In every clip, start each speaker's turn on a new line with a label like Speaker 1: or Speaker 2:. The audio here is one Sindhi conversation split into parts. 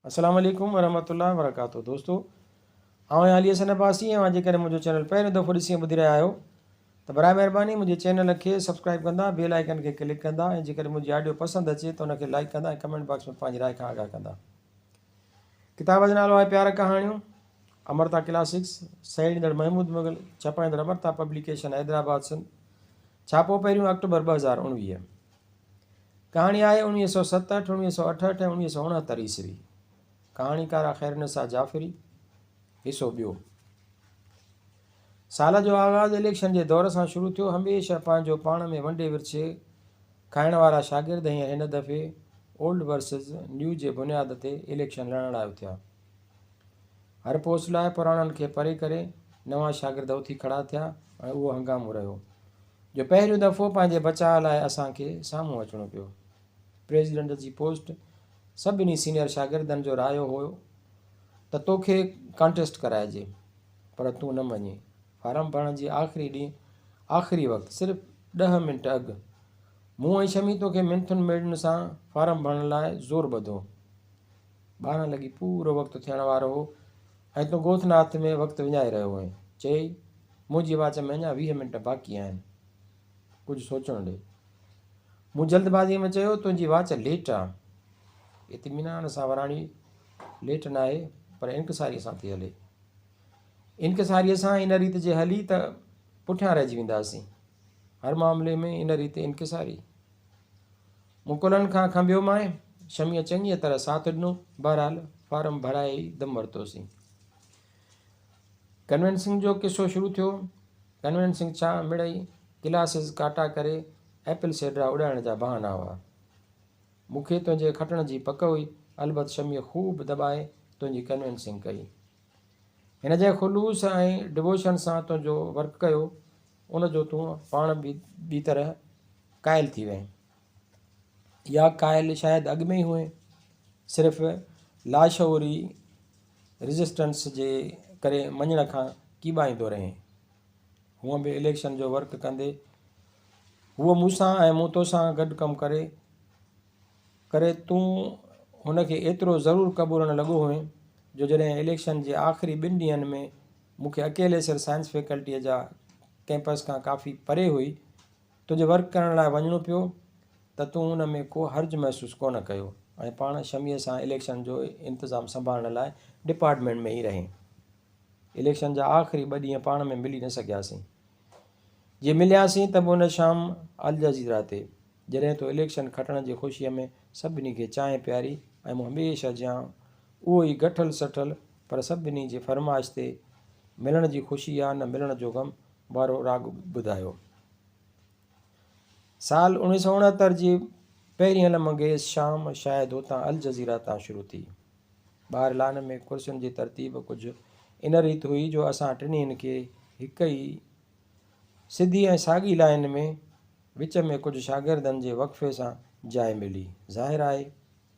Speaker 1: السلام عليڪم ورحمة الله وبرڪاته دوستو آئون آهيان علي حسن عباسي ۽ اوهان جيڪڏهن منهنجو چينل پهريون دفعو ڏسي ۽ ٻڌي رهيا آهيو ته برائي مهرباني منهنجي چينل کي سبسڪرائب ڪندا بيل آئيڪن کي ڪلڪ ڪندا ۽ جيڪڏهن منهنجي آڊيو پسند اچي ته ان کي لائڪ ڪندا ۽ ڪمينٽ باڪس ۾ پنهنجي راء کان آگاهه ڪندا ڪتاب جو نالو آهي پيار ڪهاڻيون امرتا ڪلاسڪس سهيڙيندڙ محمود مغل ڇپائيندڙ امرتا پبليڪيشن حيدرآباد سنڌ ڇاپو پهريون آڪٽوبر 2019 ڪهاڻي آهي 1967، 1968 ۽ 1969 عيسوي. ڪهاڻيڪارا خيرالنساء جعفري، حصو ٻيو. سال جو آغاز اليڪشن جي دور سان شروع ٿيو. هميشه پنهنجو پاڻ ۾ ونڊي ورڇي کائڻ وارا شاگرد هينئر هن دفعي اولڊ ورسز نيو جي بنياد تي اليڪشن لڙڻ لاء اٿيا. هر پوسٽ لاء پراڻن کي پري ڪري نوان شاگرد اٿي کڙا ٿيا ۽ اهو هنگامو رهيو جو پهريون دفعو پنهنجي بچاء لاء اسان کي سامهون اچڻو پيو. پريزيڊنٽ جي پوسٽ سڀني سينئر شاگردن جو رايو هيو ته توکي ڪانٽيسٽ ڪرائجي پر تون نه مڃين. فارم ڀرڻ جي آخري ڏينهن آخري وقت صرف ڏهه منٽ اڳ مون ۽ شمي توکي منٿن ميڙن سان فارم ڀرڻ لاء زور ٻڌو. 12 لڳي پورو وقت ٿيڻ وارو هو ۽ تون گوٿ ناٿ ۾ وقت وڃائي رهيو هئين. چيائين، منهنجي واچ ۾ اڃا 20 منٽ باقي آهن. ڪجهه سوچڻ ڏي. مون جلدبازيء ۾ چيو، تنهنجي واچ ليٽ آ. اطمينان سان وراڻي، ليٽ ناهي، پر انڪساريء سان ٿي هلي. انڪساريء سان ان ريت جي هلي ته پٺيان رهجي وينداسين. هر معاملي ۾ ان ريت انڪساري. مون ڪلهن کان کنڀيومانء. شميء چڱيء طرح ساٿ ڏنو. بهرحال فارم ڀرائي ئي دم ورتوسين. ڪنوينسنگ جو قصو شروع ٿيو. ڪنوينسنگ ڇا، مڙئي ڪلاسز ڪاٽا ڪري ايپل سيڊرا اڏائڻ جا بهانا هئا. مون کي تنهنجي کٽڻ جي پڪ هئي. البت شميء خوب دٻائي تنهنجي ڪنوينسنگ ڪئي. هن جنهن خلوص ۽ ڊووشن سان تنهنجو ورڪ ڪيو، ان جو تون پاڻ به ٻي طرح قائل ٿي وئين. يا قائل شايد اڳ ۾ ئي هئين، صرف لاشعوري ريزسٽنس جي ڪري مڃڻ کان ڪيٻائيندو رهين. هونء به اليڪشن جو ورڪ ڪندي هوء مون سان ۽ مون توسان گڏ ڪم ڪري ڪري تون هن کي ايترو ضرور قبولڻ لڳو هئين جو جڏهن اليڪشن جي آخري ٻن ڏينهن ۾ مون کي اڪيلي سر سائنس فيڪلٽيء جا ڪئمپس کان ڪافي پري هئي تنهنجي ورڪ ڪرڻ لاء وڃڻو پيو ته تون ان ۾ ڪو حرج محسوس ڪونه ڪيو ۽ پاڻ شميء سان اليڪشن جو انتظام سنڀالڻ لاء ڊپارٽمينٽ ۾ ئي رهين. اليڪشن جا آخري ٻه ڏينهن پاڻ ۾ ملي نه سگهياسين. جي ملياسين ته به ان شام الجزيره تي، جڏهن تو اليڪشن کٽڻ جي خوشيء ۾ سڀني کي چانهه پياري ۽ مون هميشه جيان اهو ئي گٺل سٺل پر سڀني جي فرمائش تي ملڻ جي خوشي يا نه ملڻ جو غم وارو راڳ ٻڌايو. سال 1969 جي پهرين علم انگيز شام شايد هتان الجزيره تان شروع ٿي. ٻاهر لان ۾ ڪرسين جي ترتيب ڪجهه ان ريت هئي جو اسان ٽنهين کي هڪ ئي سڌي ۽ ساڳي لائين ۾ وچ ۾ ڪجهه شاگردن جي وقفي سان جاء ملي. ظاهر آهي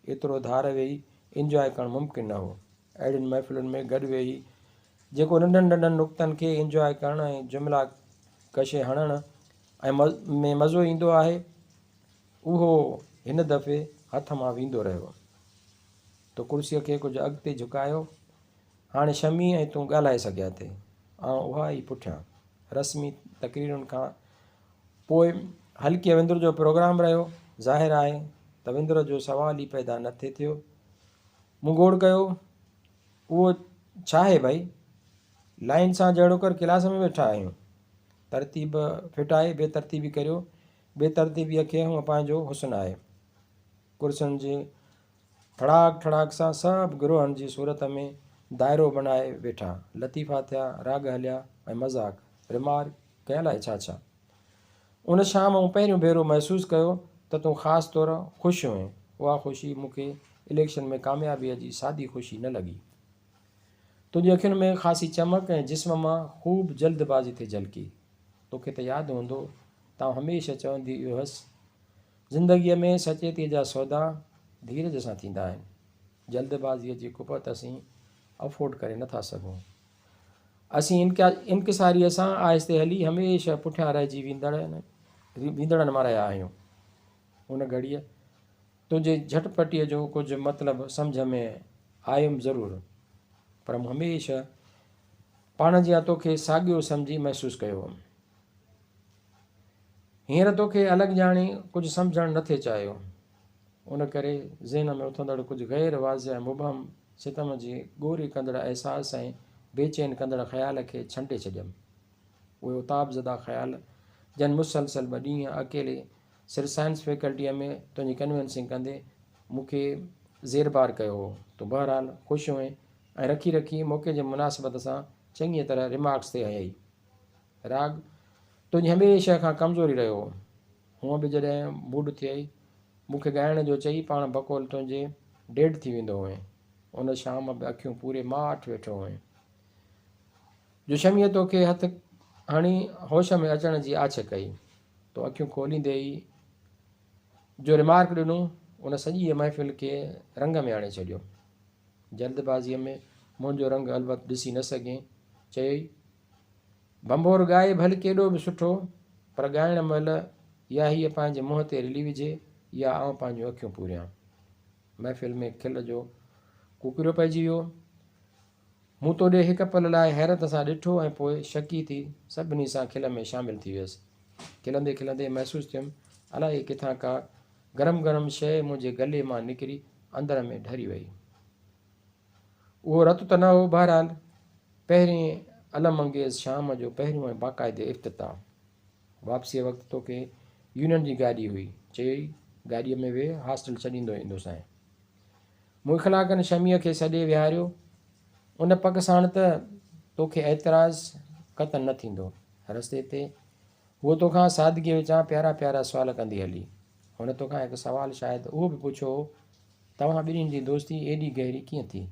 Speaker 1: ايترو ڌار ويهي انجواء ڪرڻ ممڪن نه هو. اهڙين محفلن ۾ گڏ ويهي جيڪو ننڍن ننڍن نقطن کي انجواء ڪرڻ ۽ جملا ڪشي هڻڻ ۽ ۾ مزو ايندو آهي اهو هن دفعي هٿ مان ويندو رهيو. تو ڪرسيء کي ڪجهه اڳتي جهڪايو. هاڻي شمي ۽ تون ڳالهائي سگهيا ٿي. آئون اها ئي پٺيان. رسمي تقريرن کان پوء هلڪيء وندر جو پروگرام رهيو. ظاهر آهي ته وندر جو سوال ئي پيدا نه ٿي ٿيو. مون گوڙ ڪيو، اهو ڇاهي ڀئي؟ لائين سان جهڙوڪر ڪلاس ۾ ويٺا آهيون. ترتيب ڦٽائي بي ترتيبي ڪريو. بي ترتيبيء کي هونء پنهنجو حسن آهي. ڪرسين جي ٺڙاڪ ٺڙاڪ سان سڀ گروهن جي صورت ۾ دائرو بنائي ويٺا. لطيفا ٿيا، راڳ هليا ۽ مذاق، رمارڪ ۽ الائي ڇا ڇا. ان شام مون پهريون ڀيرو محسوس ڪيو ته تون خاص طور خوش هئين. اها خوشي مون کي اليڪشن ۾ ڪاميابيء جي سادي خوشي نه لڳي. تنهنجي اکين ۾ خاصي چمڪ ۽ جسم مان خوب جلد بازي ٿي جهلڪي. توکي ته ياد هوندو ته آئون هميشه چوندي هيس، زندگيء ۾ سچيتيء جا سودا ڌيرج سان ٿيندا آهن. جلد بازيء جي ڪپت اسين افورڊ ڪري نه ٿا سگهون. اسين انڪساريء سان آهستي هلي هميشه پٺيان رهجي ويندڙن مان رهيا آهيون. ان گهڙيء تنهنجي جهٽ پٽيء جو ڪجهه مطلب سمجهه ۾ آيم ضرور، پر مون هميشه پاڻ جيان توکي ساڳيو سمجهي محسوس ڪيو هوم. هينئر توکي الڳ ڄاڻي ڪجهه سمجهڻ نه ٿي چاهيو. ان ڪري ذهن ۾ اٿندڙ ڪجهه غير واضح ۽ مبهم ستم جي ڳوري ڪندڙ احساس ۽ بي چين ڪندڙ خيال کي ڇنڊي ڇڏيم. اهي عتاب زده خيال، جن مسلسل ٻه ڏينهن اڪيلي سر سائنس فيڪلٽيء ۾ تنهنجي ڪنوينسنگ ڪندي مون کي زير بار ڪيو هو. تون بهرحال خوش هئين ۽ رکي رکي موقعي جي مناسبت سان چڱيء طرح ريمارڪس ٿي هنيئي. راڳ تنهنجي هميشه کان ڪمزوري رهيو هو. هونء به جڏهن موڊ ٿئي، مون کي ڳائڻ جو چئي پاڻ بقول تنهنجي ڊيڊ ٿي ويندو هئين. ان شام به اکيون پوري ماٺ ويٺو هئين. جو شميء توکي هٿ هڻي هوش ۾ اچڻ جي آڇ ڪئي. تو اکيون کوليندي ئي جو ريمارڪ ڏنو، ان سڄيء محفل کي رنگ ۾ آڻي ڇڏيو. جلدبازيء ۾ منهنجو رنگ البت ڏسي نه سگهين. چيئي، ڀنڀور ڳائي ڀل ڪيڏو به سٺو، پر ڳائڻ مهل يا هيء پنهنجي منهن تي رلي وجهي يا آئون پنهنجون اکيون پوريان. محفل ۾ کل جو ڪوڪريو پئجي ويو. مون تو ڏي هڪ پل لاء حيرت سان ڏٺو ۽ پوء شڪي ٿي سڀني سان کل ۾ شامل ٿي ويس. کلندي کلندي محسوس ٿيم الائي ڪٿان ڪا گرم گرم شيء منهنجي گلي مان نڪري اندر ۾ ڍري وئي. اهو رت ته نه هو بهرحال پهرين الم انگيز شام جو پهريون ۽ باقاعدي افتتاح. واپسيء وقت توکي يونين جي گاڏي هئي. چيائين گاڏيء ۾ ويهه هاسٽل ڇڏيندو ايندوسانء. مون اخلاقن شميء کي سڏي ويهاريو، ان پڪ ساڻ ته توکي اعتراض قطعاً نه ٿيندو. رستي تي هوء توکان سادگيء وچان پيارا پيارا سوال ڪندي هلي. هن توکان هڪ سوال شايد اهو به پڇيو هو، توهان ٻنهين جي دوستي ايڏي گهري ڪيئن ٿي؟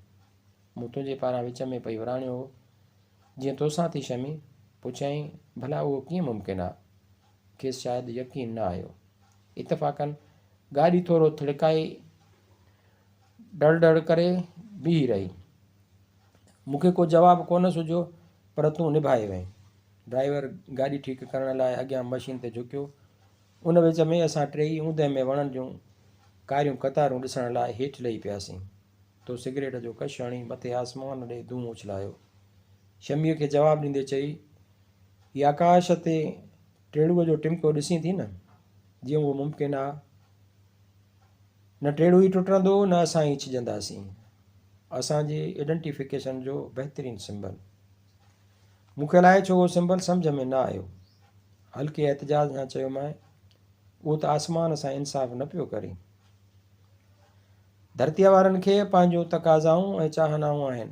Speaker 1: مون تنهنجي پاران وچ ۾ پئي وراڻيو هو، جيئن توسان ٿي شمي. پڇيائين، ڀلا اهو ڪيئن ممڪن آ؟ کيس شايد يقين نه آيو. اتفاقاً گاڏي ٿورو ٿڙڪائي ڊڙ ڊڙ ڪري بيهي رهي. مون کي ڪو جواب ڪونه سجهيو پر تون نڀائي وئين. ڊرائيور گاڏي ٺيڪ ڪرڻ لاء اڳيان مشين تي جهڪيو. ان وچ ۾ اسان ٽيئي اوندهه ۾ وڻن جون ڪاريون قطارون ڏسڻ لاء هيٺ لهي پياسين. تو سگريٽ جو ڪش هڻي مٿي آسمان ڏي دونهون اڇلايو. شميء کي جواب ڏيندي چئي، هي آڪاش تي ٽيڙوء جو ٽمڪو ڏسين ٿي نه؟ جيئن اهو ممڪن آ. نه ٽيڙو ئي ٽٽندو نه اسان ئي ڇڄنداسين. اسان جي ايڊنٽيفڪيشن جو بهترين سمبل. مون کي الائي ڇو اهو سمبل سمجهه ۾ نه آيو. هلڪي احتجاج سان چيومانء، اهو ته آسمان سان انصاف نه پيو ڪري. ڌرتيء وارن کي پنهنجون تقاضائون ۽ چاهنائون آهن.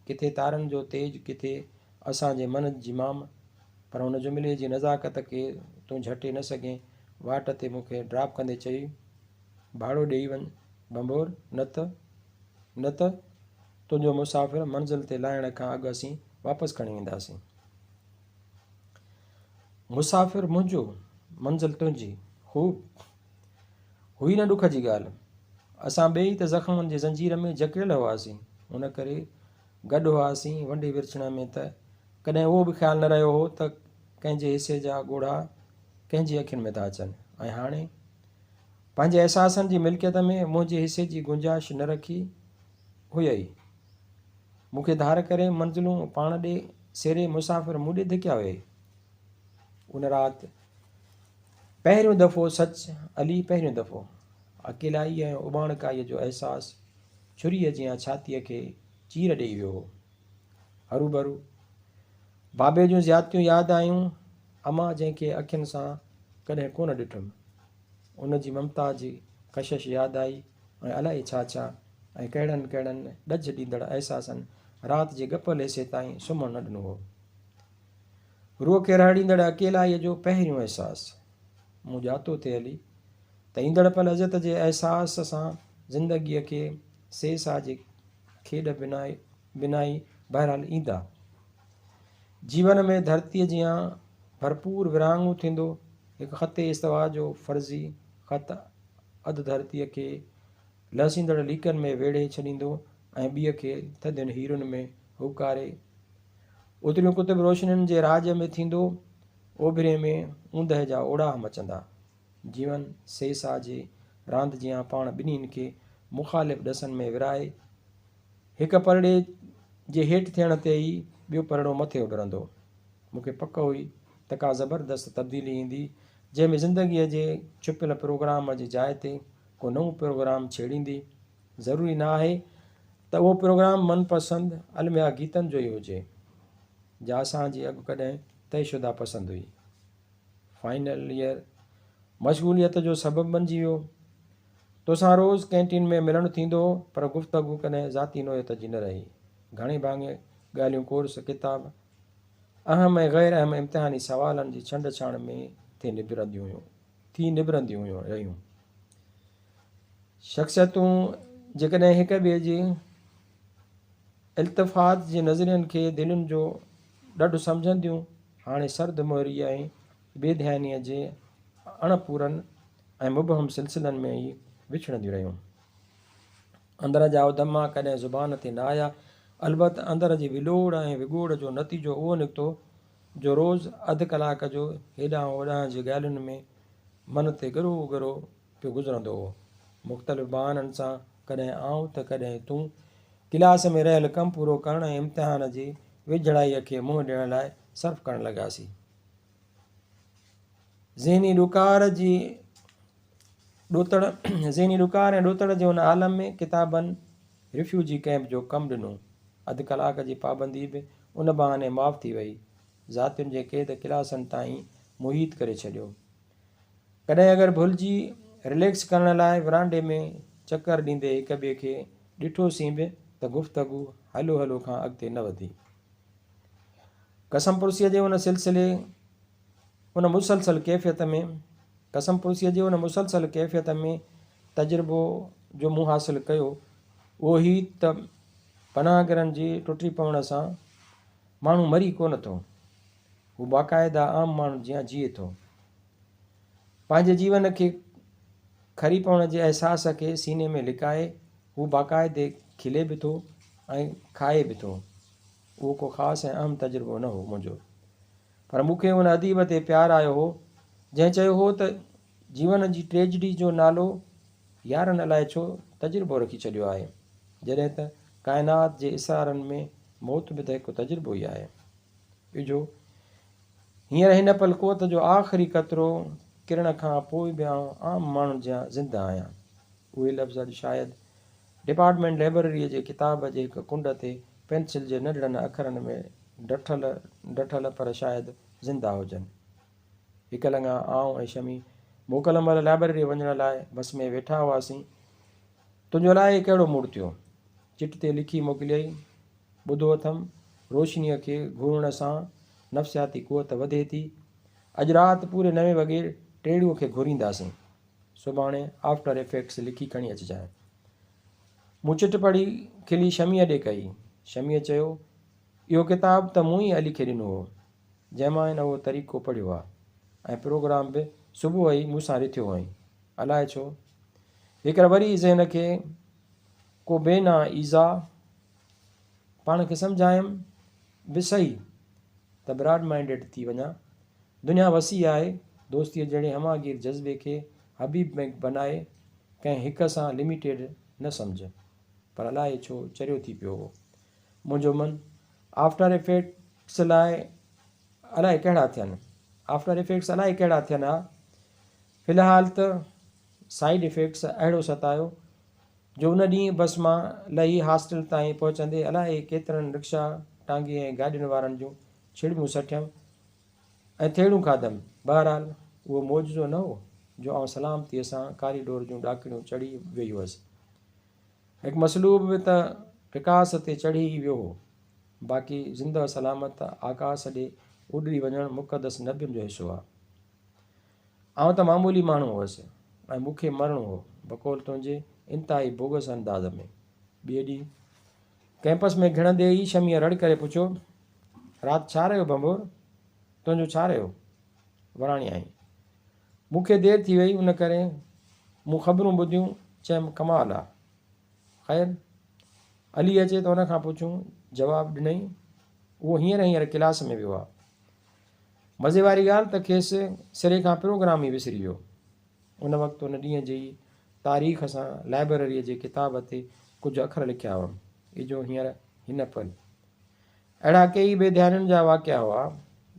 Speaker 1: ڪٿي تارن جو تيج ڪٿي اسان جي من جي مام. پر ان جملي جي نزاڪت کي تون جهٽي نه سگهين. واٽ تي مون کي ڊراپ ڪندي چئي، ڀاڙو ڏيئي وڃ ڀنڀور، نه ته، نه ته تنهنجو مسافر منزل تي لاهڻ کان اڳ اسين واپس کڻي وينداسين. مسافر منهنجو، منزل تنهنجي. خوب! هئي نه ڏک جي ڳالهه. اسان ٻيئي ته زخمن جي زنجير ۾ جڪڙيل هئاسين، ان ڪري گڏ هئاسين، ونڊي ورڇڻ ۾ ته ڪڏهن اهو به خيال نه رهيو هو ته ڪنهن جي حصي جا ڳوڙها ڪنهن جي اکين ۾ ٿا اچن ۽ هاڻي پنهنجي احساسن جي ملڪيت ۾ منهنجي حصي جي گنجائش نه رکي هيئي. مون کي ڌار ڪري منزلون پاڻ ڏي سيري مسافر مون ڏي ڌڪيا هيئي. ان رات پهريون دفعو سچ علي پهريون دفعو اڪيلائي ۽ اٻاڻڪائيء جو احساس ڇريء جيان ڇاتيء کي چير ڏيئي ويو هو. هروڀرو بابي جون زيادتيون ياد آيون، امان جنهن کي اکين سان ڪڏهن ڪونه ڏٺم، ان جي ممتا جي ڪشش ياد آئي ۽ الائي ڇا ڇا ۽ ڪهڙن ڪهڙن ڏجهه ڏيندڙ احساسن رات جي ڳپل حصي تائين سمهڻ نه ڏنو هو. روح کي رهڙيندڙ اڪيلائيء جو پهريون احساس. مون ڄاتو ٿي علي ته ايندڙ پل اذيت جي احساس سان زندگيء کي سي سا جي کيڏ بنائي بهرحال ايندا. جيون ۾ ڌرتيء جيان ڀرپور ورهاڱو ٿيندو. هڪ خط استوا جو فرضي خط اڌ ڌرتيء کي لهسيندڙ ليڪن ۾ ويڙهي ڇڏيندو ۽ ٻيء کي ٿڌين هيرن ۾ هوڪاري اتريون قطب روشنين جي راڄ ۾ ٿيندو. اوڀرين ۾ اوندهه جا اوڙاهه مچندا. جيون سي سا جي راند جيان پاڻ ٻنهين کي مخالف ڏسن ۾ ورهائي. هڪ پرڙي جي هيٺ ٿيڻ تي ئي ٻيو پرڙو مٿي اڀرندو. مون کي پڪ هئي ته ڪا زبردست تبديلي ايندي، جنهن ۾ زندگيء جي ڇپيل پروگرام جي جاء تي ڪو نئون پروگرام ڇيڙيندي. ضروري نه آهي ته اهو پروگرام من پسند الميا گيتن جو ئي هجي، جا اسان جي اڳ ڪڏهن طئي شده پسند هئي. فائنل ايئر مشغوليت جو سبب بنجي ويو. توسان روز ڪئنٽين ۾ ملڻ ٿيندو هو، پر گفتگو ڪڏهن ذاتي نوعيت جي نه رهي. گهڻي ڀاڱي ڳالهيون ڪورس، ڪتاب، اهم ۽ غير اهم امتحاني سوالن جي ڇنڊ ڇاڻ ۾ ٿي نبرنديون هيون ٿي نبرنديون هيون رهيون. شخصيتون جيڪڏهن هڪ ٻئي جي التفات جي نظرين کي دلين جو ڏڍ سمجهنديون، هاڻي سرد مهريء ۽ بي ڌيانيء جي اڻ پورن ۽ مبهم سلسلن ۾ ئي وڇڙنديون رهيون. اندر جا اڌما ڪڏهن زبان تي نه آيا، البت اندر جي ولوڙ ۽ وڳوڙ جو نتيجو اهو نڪتو جو روز اڌ ڪلاڪ جو هيڏانهن هوڏانهن جي ڳالهين ۾ من تي ڳرو ڳرو پيو گذرندو هو. مختلف بهانن سان ڪڏهن آئون ته ڪڏهن تون ڪلاس ۾ رهيل ڪم پورو ڪرڻ ۽ امتحان جي ويجهڙائيء کي منهن ڏيڻ لاء صرف ڪرڻ لڳاسين. ذهني ڏڪار جي ڏوتڙ ذهني ڏڪار ۽ ڏوتڙ جي ان عالم ۾ ڪتابن رفيوجي ڪئمپ جو ڪم ڏنو. اڌ ڪلاڪ جي پابندي به ان بهاني معاف ٿي وئي. ذاتين جي قيد ڪلاسن تائين محيط ڪري ڇڏيو. ڪڏهن اگر ڀلجي رليڪس ڪرڻ لاء ورانڊي ۾ چڪر ڏيندي هڪ ٻئي کي ڏٺوسين به ته گفتگو هلو هلو کان اڳتي نه وڌي. ڪسمپرسيء جي ان سلسلي ان مسلسل ڪيفيت ۾ ڪسمپرسيء جي ان مسلسل ڪيفيت ۾ تجربو جو مون حاصل ڪيو اهو هي ته پناهگيرن جي ٽٽي پوڻ سان ماڻهو مري ڪونه ٿو. هو باقاعده عام ماڻهن جيان جيئي ٿو. پنهنجي جيون کي کري پوڻ جي احساس کي سيني ۾ لڪائي هو باقاعدي کلي به ٿو ۽ کائي به ٿو. اهو ڪو خاص ۽ اهم تجربو نه هو منهنجو. پر مون کي ان اديب تي پيار آيو هو، جنهن چيو هو ته جيون جي ٽريجڊي جو نالو يارن الائي ڇو تجربو رکي ڇڏيو آهي، جڏهن ته ڪائنات جي اسرارن ۾ موت به ته هڪ تجربو ئي آهي. اجهو هينئر هن پل قوت جو آخري قطرو ڪرڻ کان پوء به آئون عام ماڻهن جيان زنده آهيان. اهي لفظ اڄ شايد ڊپارٽمينٽ لئبرريء جي ڪتاب جي هڪ ڪنڊ تي پينسل جي ننڍڙن اکرن ۾ ڊٺل ڊٺل پر شايد زنده هجن. هڪ لڱا آئون ۽ شمي موڪل مهل لئبرريء وڃڻ لاء بس ۾ ويٺا هئاسين. تنهنجو الائي ڪهڙو موڊ ٿيو. چٽ تي لکي موڪليئي. ٻڌو اٿم، روشنيء کي گهورڻ سان نفسياتي قوت وڌي ٿي. اڄ رات پوري نوين وڳي ٽيڙوء کي گهورينداسين. سڀاڻي آفٽر افيڪٽس لکي کڻي اچجانء. مون چٽ پڙهي کلي شميء ڏي ڪئي. شميء چيو، اهو ڪتاب ته مون ئي علي کي ڏنو هو، جنهن مان هن اهو طريقو پڙهيو آ ۽ پروگرام به صبح ئي مون سان رٿيو هئائين. الائي ڇو؟ هيڪر وري ذهن کي ڪو بي نا ايذاء پاڻ کي سمجهايم به سهي ته براڊ مائنڊيڊ ٿي وڃان. دنيا وسيع آهي، دوستيء جهڙي هماگير جذبي کي حبيب بئنڪ بنائي ڪنهن هڪ سان لميٽيڊ نه سمجهه. پر الائي ڇو چريو ٿي پيو هو منهنجو من. آفٽر افيڪٽس لاء الائي ڪهڙا ٿين. آفٽر افيڪٽس الائي ڪهڙا ٿين ها. في الحال ته سائيڊ افيڪٽس اهڙو ستايو جو ان ڏينهن بس مان لهي هاسٽل تائين پهچندي الائي ڪيترن رڪشا، ٽانگي ۽ گاڏين وارن جون ڇڙٻون سٺيم ۽ ٿيڙون کاڌم. بهرحال اهو معجزو نه هو جو آئون سلامتيء سان ڪاريڊور جون ڏاڪڻيون چڙهي ويئي هئس. هڪ مصلوب به ته پڪاس تي چڙهي ئي ويو هو. باقي زنده سلامت آڪاس ڏي اڏري وڃڻ مقدس نبين جو حصو آ. آئون ته معمولي ماڻهو هئس ۽ مون کي مرڻو هو، بقول تنهنجي انتهائي بوگس انداز ۾. ٻئي ڏينهن ڪئمپس ۾ گهڙندي ئي شميء رڙ ڪري پڇيو، رات ڇا رهيو ڀنڀور؟ تنهنجو ڇا رهيو؟ وراڻيائين، مون کي دير ٿي وئي، ان ڪري مون خبرون ٻڌيون، چيم ڪمال آ. خير، علي اچي ته ان کان پڇون، جواب ڏنائين، اهو هينئر هينئر ڪلاس ۾ ويو آ. مزي واري ڳالهه ته کيس سري کان پروگرام ئي وسري ويو. ان وقت ان ڏينهن جي ئي تاريخ سان لائبرريء جي ڪتاب تي ڪجهه اکر لکيا هئم. اجهو هينئر هن پل. اهڙا ڪيئي بي ڌيانين جا واقعا هئا،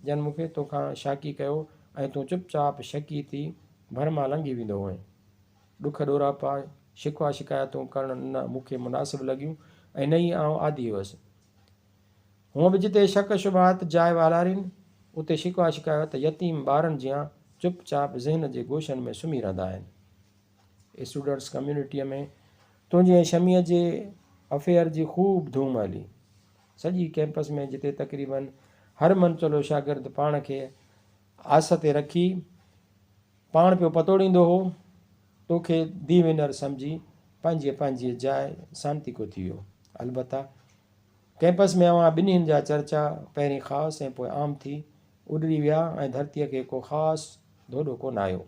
Speaker 1: جن مون کي توکان شاڪي ڪيو ۽ تون چپ چاپ شڪي ٿي ڀر مان لنگهي ويندو هئين. ڏک ڏوراپا، شڪوا شڪايتون ڪرڻ نه مون کي مناسب لڳيون ۽ نه ئي آئون عادي هئس. هونء به جتي شڪ شبهات جاء والارين، اتي شڪوا شڪايت يتيم ٻارن جيان چپ چاپ ذهن جي گوشن ۾ سمهي رهندا آهن. اسٽوڊنٽس ڪميونٽيء ۾ تنهنجي ۽ شميء جي افيئر جي خوب ڌوم هلي. سڄي ڪئمپس ۾ جتي تقريباً هر منچلو شاگرد پاڻ کي آس تي رکي پاڻ پيو پتوڙيندو هو، توکي the winner سمجهي پنهنجيء پنهنجيء جاء سانتيڪو ٿي ويو. البته ڪئمپس ۾ اوهان ٻنهين جا چرچا پهرين خاص ۽ پوء عام ٿي اڏري ويا ۽ ڌرتيء کي ڪو خاص ڌوڏو ڪونه آيو.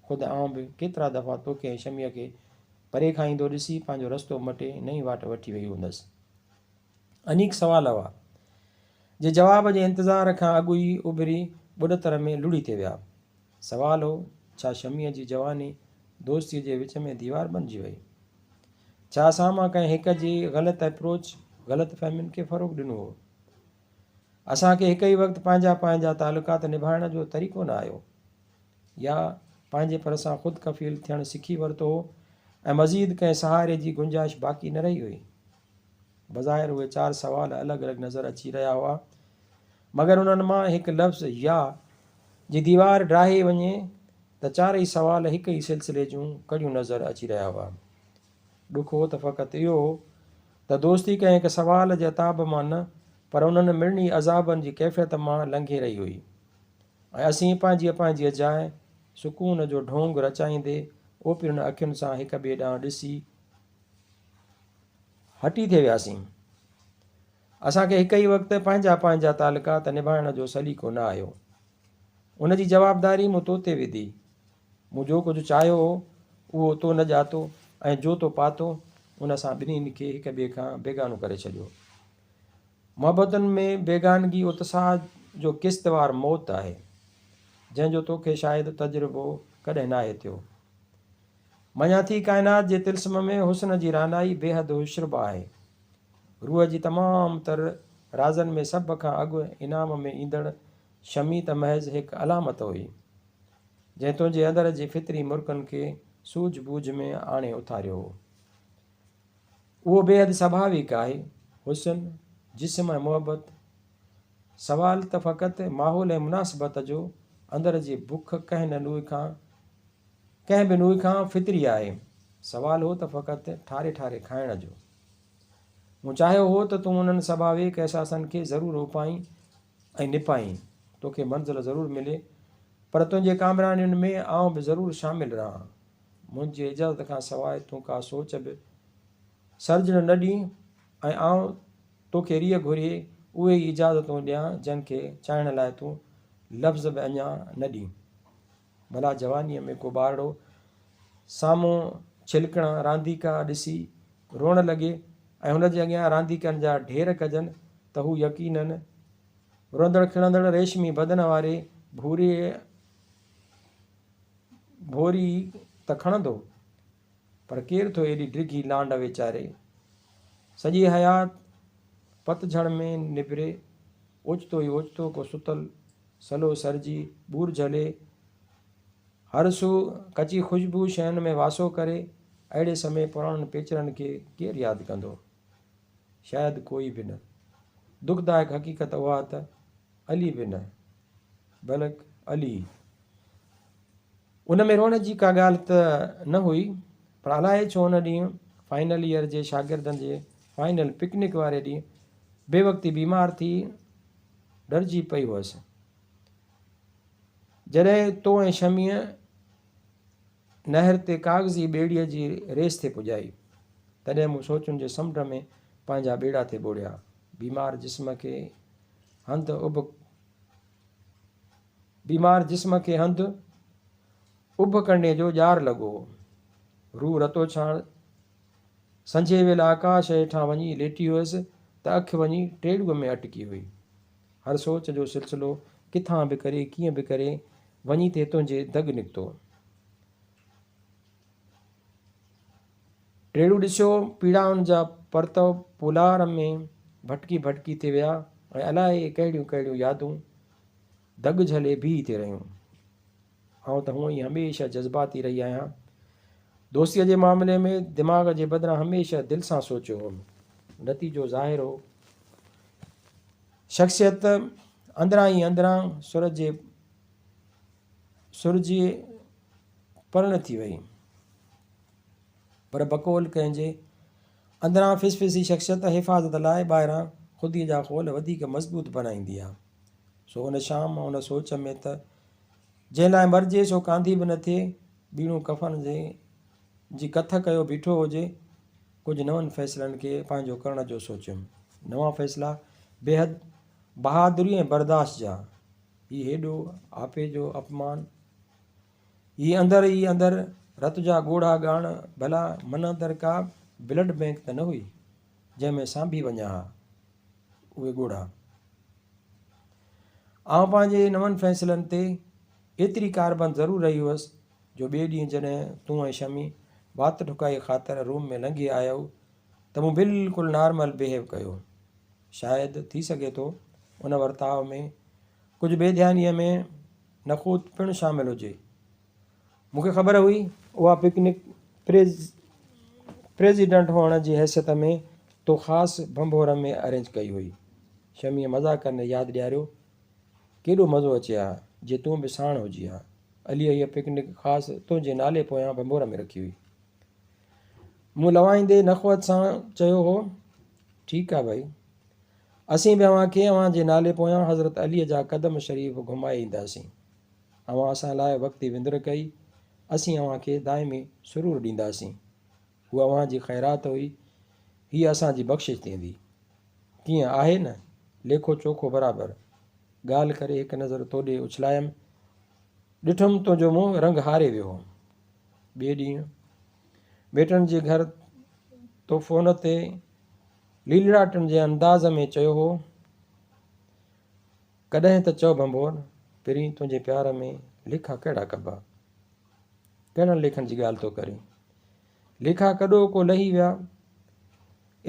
Speaker 1: خود آئون به ڪيترا دفعا توکي ۽ شميء کي پري کان ايندو ڏسي پنهنجو رستو مٽي نئين واٽ وٺي ويئي هوندس. انيڪ سوال هئا، جي جواب جي انتظار کان اڳ ئي اڀري ٻڏتر ۾ لڙهي ٿي ويا. سوال هو، ڇا شميء جي جواني دوستيء جي وچ ۾ ديوار بنجي وئي؟ ڇا اسان مان ڪنهن هڪ جي غلط ايپروچ غلط فهمين کي فروغ ڏنو هو؟ اسان کي هڪ ئي وقت پنهنجا پنهنجا تعلقات نڀائڻ جو طريقو نه آيو يا پنهنجي پر سان خود ڪفيل ٿيڻ سکي ورتو هو ۽ مزيد ڪنهن سهاري جي گنجائش باقي نه رهي هئي. بظاهر اهي چار سوال الڳ الڳ نظر اچي رهيا هئا، مگر انهن مان هڪ لفظ يا جي ديوار ڊاهي وڃي ته چارئي سوال هڪ ئي سلسلي جون ڪڙيون نظر اچي رهيا هئا. ڏک هو ته فقط اهو هو ته دوستي ڪنهن هڪ سوال جي عتاب مان نه پر انهن مڙني عذابن جي ڪيفيت مان لنگهي رهي هئي ۽ اسين پنهنجيء پنهنجيء جاء سڪون جو ڍونگ رچائيندي اوپرين اکين سان هڪ ٻئي ڏانهن ڏسي هٽي ٿي وياسين. اسان کي هڪ ئي وقت پنهنجا پنهنجا تعلقات نڀائڻ جو سليقو نه آيو. ان جي جوابداري مون تو تي وڌي. مون جو ڪجهه چاهيو هو، اهو تو نه ڄاتو ۽ جو تو پاتو، ان اسان ٻنهين کي هڪ ٻئي کان بيگانو ڪري ڇڏيو. محبتن ۾ بيگانگي اتساهه جو قسطوار موت آهي، جنهن جو توکي شايد تجربو ڪڏهن ناهي ٿيو. مڃان ٿي ڪائنات جي طلسم ۾ حسن جي رعنائي بيحد هوشربا آهي. روح جي تمام تر رازن ۾ سڀ کان اڳ انعام ۾ ايندڙ شمي ته محض هڪ علامت هئي، جنهن تنهنجي اندر جي فطري مرڪن کي سوجهه ٻوجهه ۾ آڻي اٿاريو هو. اهو بيحد سڀاويڪ آهي. حسن، جسم ۽ محبت، سوال ته فقط ماحول ۽ مناسبت جو، اندر جي بک ڪنهن نه نوع کان ڪنهن به نوع کان فطري آهي. سوال هو ته فقط ٺاري ٺاري کائڻ جو. مون چاهيو هو ته تون انهن سڀاويڪ احساسن کي ضرور اپائين ۽ نپائين، توکي منزل ضرور ملي، پر تنهنجي ڪامرانين ۾ آئون به ضرور شامل رهان. منهنجي اجازت کان سواء تون ڪا سوچ به سرجڻ نه ڏين ۽ آئون توکي ريء گهري اهي ئي اجازتون ڏيان جن کي چاهڻ لاء تون لفظ به اڃا نه ڏين. ڀلا جوانيء ۾ ڪو ٻارڙو سامهون ڇلڪڻا رانديڪا ڏسي روئڻ لڳي ۽ هن جي اڳيان رانديڪن جا ڍير ڪجن ته هو يقينن روئندڙ کلندڙ ريشمي بدن واري ڀوري ڀوري ته کڻندو پر ڪير ٿو ايڏي ڊگهي لانڍ ويچاري سڄي حيات پتجهڙ ۾ نبري اوچتو ئي اوچتو ڪو ستل سلو سرجي، ٻور جهلي، هر سو ڪچي خوشبو شين ۾ واسو ڪري، اهڙي سمي پراڻن پيچرن کي ڪير ياد ڪندو؟ شايد ڪوئي به نه. دکدائڪ حقيقت اها ته علي به نه، بلڪ علي. ان ۾ روئڻ جي ڪا ڳالهه ته نه هئي، پر الائي ڇو ان ڏينهن فائنل ايئر جي شاگردن جي فائنل پڪنڪ واري ڏينهن بي وقتي بيمار ٿي ڏرجي پئي هئس. جڏهن تو ۽ شميء نهر تي ڪاغذي ٻيڙيء جي ريس ٿي پڄائي، تڏهن مون سوچن جي سمنڊ ۾ پنهنجا ٻيڙا ٿي ٻوڙيا. بيمار جسم کي هنڌ اڀ بيمار جسم کي هنڌ اڀ ڪنڊي جو ڄار لڳو هو. روح رتوڇاڻ سنجهي ويل آڪاش هيٺان وڃي ليٽي هيس ته اک وڃي ٽيڙوء ۾ اٽڪي هئي. هر سوچ جو سلسلو ڪٿان به ڪري ڪيئن به ڪري وڃي ٿي تنهنجي دڳ نڪتو. ٽيڙو ڏسيو پيڙائن جا پرتو پولار ۾ ڀٽڪي ڀٽڪي ٿي ويا ۽ الائي ڪهڙيون ڪهڙيون يادون دڳ جهلي بيهي ٿي رهيون. آئون ته هونء ئي هميشه جذباتي رهي آهيان. دوستيء جي معاملي ۾ دماغ جي بدران هميشه دل سان سوچيو هوم. نتيجو ظاهر هو. شخصيت اندران ئي اندران سرجي سرجي پرڻ ٿي وئي. پر بقول ڪنهن جي، اندران فسفسي شخصيت حفاظت لاء ٻاهران خوديء جا خول وڌيڪ مضبوط بنائيندي آ. سو ان شام ان سوچ ۾ ته جنهن لاء مرجي سو ڪانڌي به نه ٿئي، ٻيڻو ڪفن جي جي ڪٿ ڪيو بيٺو هجي، ڪجهه نون فيصلن کي پنهنجو ڪرڻ جو سوچيم. نوان فيصلا بيحد بهادري ۽ برداشت جا. هي هيڏو آپي جو اپمان، هي اندر ئي اندر رت جا ڳوڙها ڳاڙڻ، ڀلا من اندر ڪا بلڊ بئنڪ ته نه هئي، جنهن ۾ سانڀي وڃان ها اهي ڳوڙها. آئون پنهنجي نون فيصلن تي ايتري ڪاربند ضرور رهي هئس جو ٻئي ڏينهن جڏهن تون ۽ شمي وات ٺڪائي خاطر روم ۾ لنگهي آيؤ ته مون بلڪل نارمل بيهيو ڪيو. شايد ٿي سگهي ٿو ان ورتاء ۾ ڪجهه بي ڌيانيء ۾ نخوت پڻ شامل هجي. مون کي خبر هئي. اها پڪنڪ پريزيڊنٽ هئڻ جي حيثيت ۾ تو خاص ڀنڀور ۾ ارينج ڪئي هئي. شميء مذاق ڪندي ياد ڏياريو، ڪيڏو مزو اچي ها، جي تون به ساڻ هجين ها. عليء هيء پڪنڪ خاص تنهنجي نالي پويان ڀنڀور ۾ رکي هئي. مون لوائيندي نخوت سان چيو هو، ٺيڪ آ ڀائي. اسين به اوهان کي اوهان جي نالي پويان حضرت عليء جا قدم شريف گهمائي اينداسين. اوهان اسان لاء وقتي وندر ڪئي، اسين اوهان کي دائمي سرور ڏينداسين. هوء اوهان جي خيرات هئي، هيء اسان جي بخشش ٿيندي. ڪيئن آهي نه؟ ليکو چوکو برابر. ڳالهه ڪري هڪ نظر توڏي اڇلايم. ڏٺم تنهنجو منهن رنگ هاري ويو هو. ٻئي ڏينهن ميٽن جي گهر تو فون تي ليلڙاٽن جي انداز ۾ چيو هو. ڪڏهن ته چئو ڀنڀور، پرين تنهنجي پيار ۾ ليکا ڪهڙا ڪبا؟ ڪهڙن ليکن جي ڳالهه ٿو ڪرين؟ ليکا ڪڏهوڪو لهي ويا.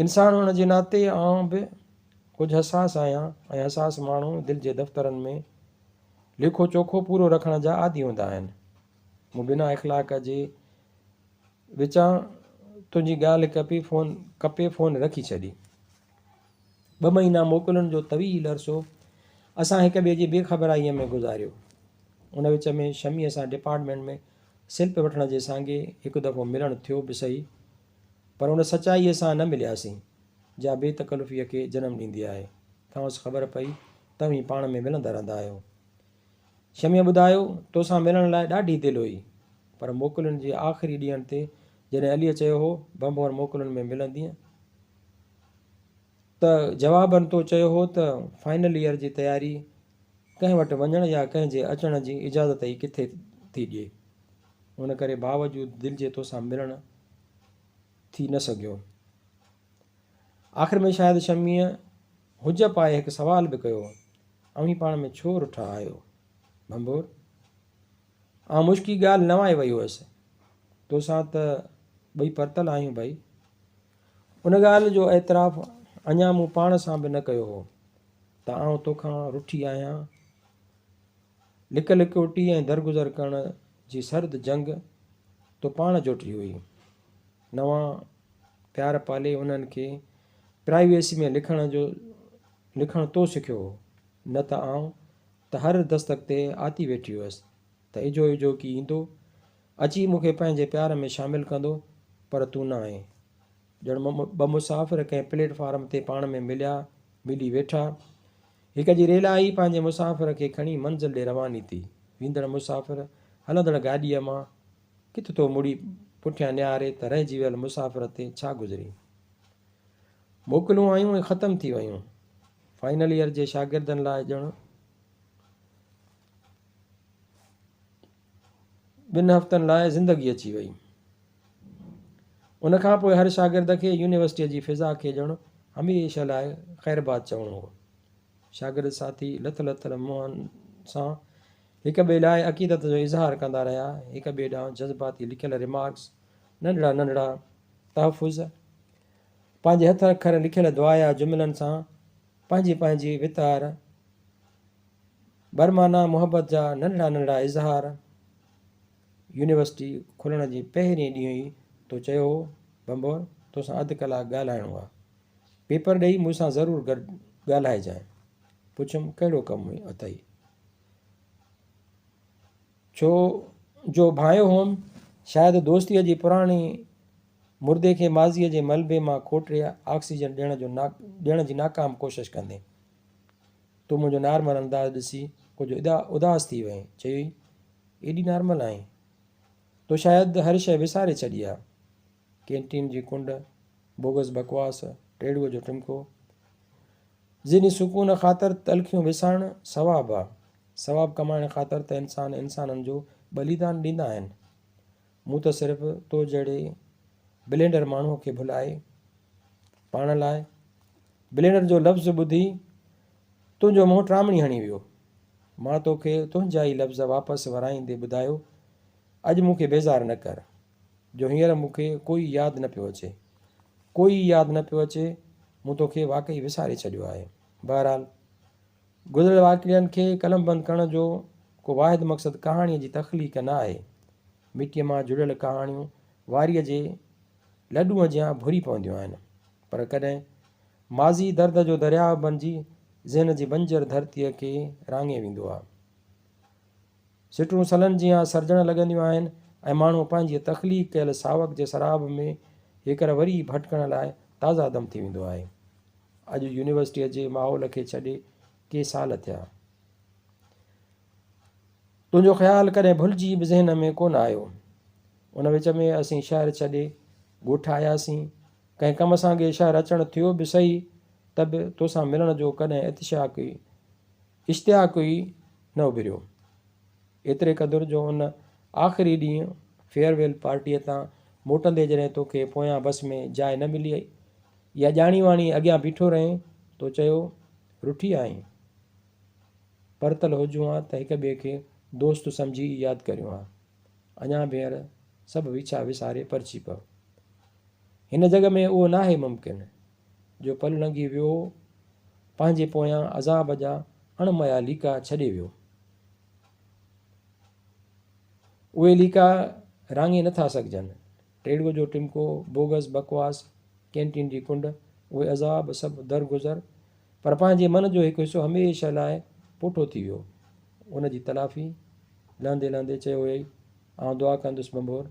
Speaker 1: انسان هئڻ جي ناتي آئون به ڪجهه حساس آهيان ۽ حساس ماڻهو دل جي دفترن ۾ ليکو چوکو پورو رکڻ جا عادي هوندا آهن. مون بنا اخلاق جي وچان تنهنجي ڳالهه ڪپي فون ڪپي فون رکي ڇڏي. ٻه مهينا موڪلن جو طويل عرصو اسان هڪ ٻئي جي بي خبرائيء ۾ گذاريو. ان وچ ۾ شميء سان ڊپارٽمينٽ ۾ سلپ وٺڻ جي سانگي هڪ دفعو ملڻ ٿيو به سهي، پر ان سچائيء سان نه ملياسين، جا بي تڪلفيء کي جنم ڏيندي آهي. کانئس خبر پئي ته اوهين پاڻ ۾ ملندا رهندا آهيو. شميء ٻڌايو، توسان ملڻ لاء ڏاڍي دل هئي، پر موڪلن جي آخري ڏينهن تي جڏهن عليء چيو هو، ڀنڀور موڪلن ۾ ملندينء؟ ته جواباً تو چيو هو ته فائنل ايئر جي تياري ڪنهن وٽ وڃڻ يا ڪنهن جي اچڻ جي اجازت ئي ڪٿي ٿي ڏئي. ان ڪري باوجود دل جي توسان ملڻ ٿي نه سگهيو. آخر ۾ شايد شميء حجّ پائي هڪ سوال به ڪيو، اوهين پاڻ ۾ ڇو رٺا آهيو؟ ڀنڀور! آئون مشڪي ڳالهه نوائي وئي هئس. توسان ته ٻئي پرتل آهيون ڀئي. ان ڳالهه جو اعتراف اڃا مون پاڻ سان به نه ڪيو هو ته آئون توکان رٺي آهيان. لڪ لڪوٽي ۽ درگذر ڪرڻ جي سرد جنگ تو پاڻ جوٽي هئي. نوان پيار پالي انهن کي پرائيويسي ۾ لکڻ جو لکڻ تو سکيو هو، نه ته آئون ته هر دستڪ تي آتي ويٺي هيس ته اجهو اجهو ڪي ايندو اچي مون کي پنهنجي پيار ۾ شامل ڪندو، پر تون نه آئين. ڄڻ ٻه مسافر ڪنهن پليٽ فارم تي پاڻ ۾ مليا ملي ويٺا. هڪ جي ريل آئي، پنهنجي مسافر کي کڻي منزل ڏي رواني ٿي. ويندڙ مسافر هلندڙ گاڏيء مان ڪٿ ٿو مڙي پٺيان نهاري ته رهجي ويل مسافر تي ڇا گذري. موڪلون آيون ۽ ختم ٿي ويون. فائنل ايئر جي شاگردن لاء ڄڻ ٻن هفتن لاء زندگي اچي وئي. ان کان پوء هر شاگرد کي يونيورسٽيء جي فضا کي ڄڻ هميشه لاء خيرباد چوڻو هو. شاگرد ساٿي لٿ لٿل منهن سان هڪ ٻئي لاء عقيدت جو اظهار ڪندا رهيا، هڪ ٻئي ڏانهن جذباتي لکيل ريمارڪس، ننڍڙا ننڍڙا تحفظ. پنهنجي هٿ اکر لکيل دعايا جملن سان پنهنجي پنهنجي وتار برمعنيٰ محبت جا ننڍڙا ننڍڙا اظهار. يونيورسٽي کلڻ جي پهرين ڏينهن ئي تو چيو هو، ڀنڀور، توسان اڌ ڪلاڪ ڳالهائڻو آ. پيپر ڏئي مون سان ضرور گڏ ڳالهائجانء. پڇيم، ڪهڙو ڪم اٿئي؟ ڇو جو ڀانئيو هئم، شايد دوستيء جي پراڻي مردي کي ماضيء جي ملبي مان کوٽي آڪسيجن ڏيڻ جو ڏيڻ جي ناڪام ڪوشش ڪندين. تون منهنجو نارمل انداز ڏسي ڪجهه اداس ٿي وئين. چيائين، ايڏي نارمل آهين؟ تو شايد هر شيء وساري ڇڏي آ. ڪينٽين جي ڪنڊ، بوگس بڪواس، ٽيڙوء جو ٽمڪو. ذهني سڪون خاطر تلخيون وسارڻ ثواب آ. ثواب ڪمائڻ خاطر ته انسان انسانن جو ٻليدان ڏيندا آهن. مون ته صرف تو جهڙي بلينڊر ماڻهوء کي ڀلائي پاڻ لاء بلينڊر جو لفظ ٻڌي تنهنجو منهن ٽامڻي هڻي ويو. مان توکي تنهنجا ئي لفظ واپس ورائيندي ٻڌايو، اڄ مون کي بيزار نه ڪر، جو هينئر مون کي ڪوئي ياد نه پيو اچي. ڪوئي ياد نه پيو اچي، مون توکي واقعي وساري ڇڏيو آهي. بهرحال! گذريل واقعن کي قلمبند ڪرڻ جو ڪو واحد مقصد ڪهاڻيء جي تخليق نه آهي. مٽيء مان جڙيل ڪهاڻيون واريء جي لڏونء جيان ڀري پونديون آهن، پر ڪڏهن ماضي درد جو درياهه بڻجي ذهن جي بنجر ڌرتيء کي راڱي ويندو آهي. سٽون سلن جيان سرجڻ لڳنديون آهن ۽ ماڻهو پنهنجيء تخليق ڪيل ساوڪ جي سراب ۾ هيڪر وري ڀٽڪڻ لاء تازه دم ٿي ويندو آهي. اڄ يونيورسٽيء جي ماحول کي ڇڏي ڪي سال ٿيا. تنهنجو خيال ڪڏهن ڀلجي به ذهن ۾ ڪونه آيو. ان وچ ۾ اسين شهر ڇڏي ڳوٺ آياسين. ڪنهن ڪم سانگي شهر اچڻ ٿيو به سهي ته به توسان ملڻ جو ڪڏهن اشتياق ئي نه اڀريو. ايتري قدر جو ان آخري ڏينهن فيئرويل پارٽيء تان موٽندي جڏهن توکي پويان بس ۾ جاء نه ملي يا ڄاڻي واڻي اڳيان بيٺو رهين، تو چيو، رٺي آهين؟ پرتل هجون ها ته هڪ ٻئي کي دوست سمجهي ئي ياد ڪريون ها. اڃا ڀينر سڀ ويڇا وساري پرچي پئو. هن جڳ ۾ اهو ناهي ممڪن، جو پل لنگهي ويو، پنهنجي پويان عذاب جا اڻ ميا ليڪا ڇڏي ويو. اهي ليڪا راڱي نه ٿا سگهجن. ٽيڙوء جو ٽمڪو، بوگس بڪواس، ڪينٽين جي ڪنڊ، اهي عذاب سڀ درگذر، پر پنهنجي من جو هڪ حصو هميشه لاء پوٺو ٿي ويو. ان جي تلافي لهندي لهندي چيو هيئي، آئون دعا ڪندس ڀنڀور،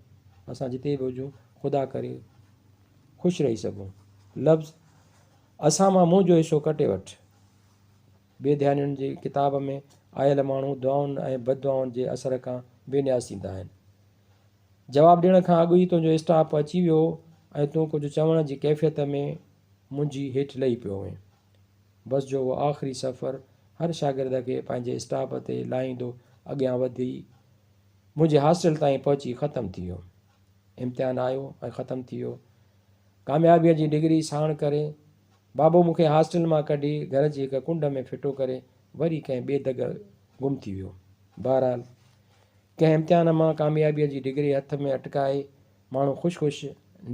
Speaker 1: اسان جتي به هجون، خدا ڪري خوش رهي سگهون. لفظ اسان مان منهنجو حصو ڪٽي وٺ. بي ڌيانين جي ڪتاب ۾ آيل ماڻهو دعائن ۽ بددعائن جي اثر کان بي نياز ٿيندا آهن. جواب ڏيڻ کان اڳ ئي تنهنجو اسٽاپ اچي ويو هو ۽ تون ڪجهه چوڻ جي ڪيفيت ۾ منجهي هيٺ لهي پيو هئين. بس جو اهو آخري سفر هر شاگرد کي پنهنجي اسٽاپ تي لاهيندو اڳيان وڌي منهنجي هاسٽل تائين پهچي ختم ٿي ويو. امتحان آيو ۽ ختم ٿي ويو. ڪاميابيء جي ڊگري ساڻ ڪري بابو مون کي هاسٽل مان ڪڍي گهر جي هڪ ڪنڊ ۾ ڦٽو ڪري وري ڪنهن ٻئي دڳ گم ٿي ويو. بهرحال ڪنهن امتحان مان ڪاميابيء جي ڊگري هٿ ۾ اٽڪائي ماڻهو خوش خوش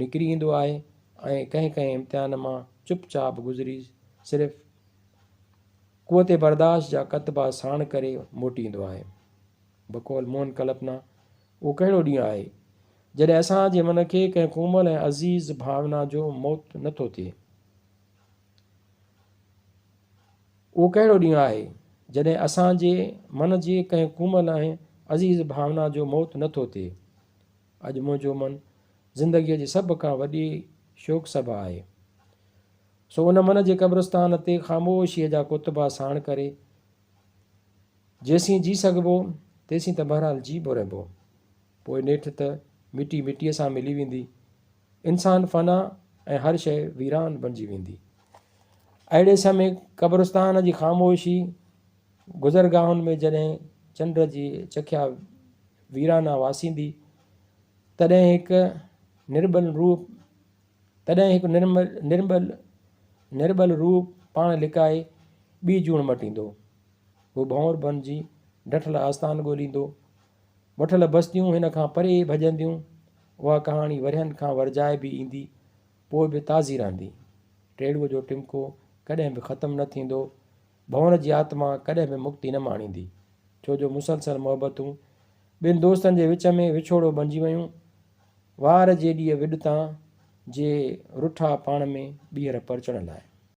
Speaker 1: نڪري ايندو آهي ۽ ڪنهن ڪنهن امتحان مان چپ چاپ گذري صرف قوت برداشت جا ڪتبا ساڻ ڪري موٽي ايندو آهي. بقول موهن ڪلپنا اهو ڪهڙو ڏينهن آهي، جڏهن اسان جي من کي ڪنهن ڪومل ۽ عزيز ڀاونا جو موت نه ٿو ٿئي؟ اهو ڪهڙو ڏينهن آهي، جڏهن اسان جي من جي ڪنهن ڪومل ۽ عزيز ڀاونا جو موت نه ٿو ٿئي؟ اڄ منهنجو من زندگيء جي سڀ کان وڏي شوڪ سڀا آهي. سو ان من جي قبرستان تي خاموشيء جا ڪتبا ساڻ ڪري جيسين جي سگهبو، تيسين ته بهرحال جيئبو رهبو. پوء نيٺ ته مٽي مٽيء سان ملي ويندي. انسان فنا ۽ هر شيء ويران بڻجي ويندي. اهڙي سمي قبرستان جي خاموشي گذرگاهن ۾ جڏهن چنڊ جي چکيا ويرانا واسيندي، تڏهن هڪ نرٻل روح تڏهن هڪ نرٻل نرٻل روح پاڻ لڪائي ٻي جوڻ مٽيندو. هو ڀنور بڻجي ڊٺل آستان ڳوليندو. وٺل بستيون هن کان پري ڀڄنديون. اها ڪهاڻي ورهين کان ورجائبي ايندي، پوء به تازي رهندي. ٽيڙوء جو ٽمڪو ڪڏهن به ختم نه ٿيندو. ڀون جي آتما ڪڏهن به مڪتي نه ماڻيندي. ڇو جو مسلسل محبتون ٻن دوستن جي وچ ۾ وڇوڙو بنجي ويون. وار جيڏيء وڏ تان، جي رٺا پاڻ ۾ ٻيهر پرچڻ لاء.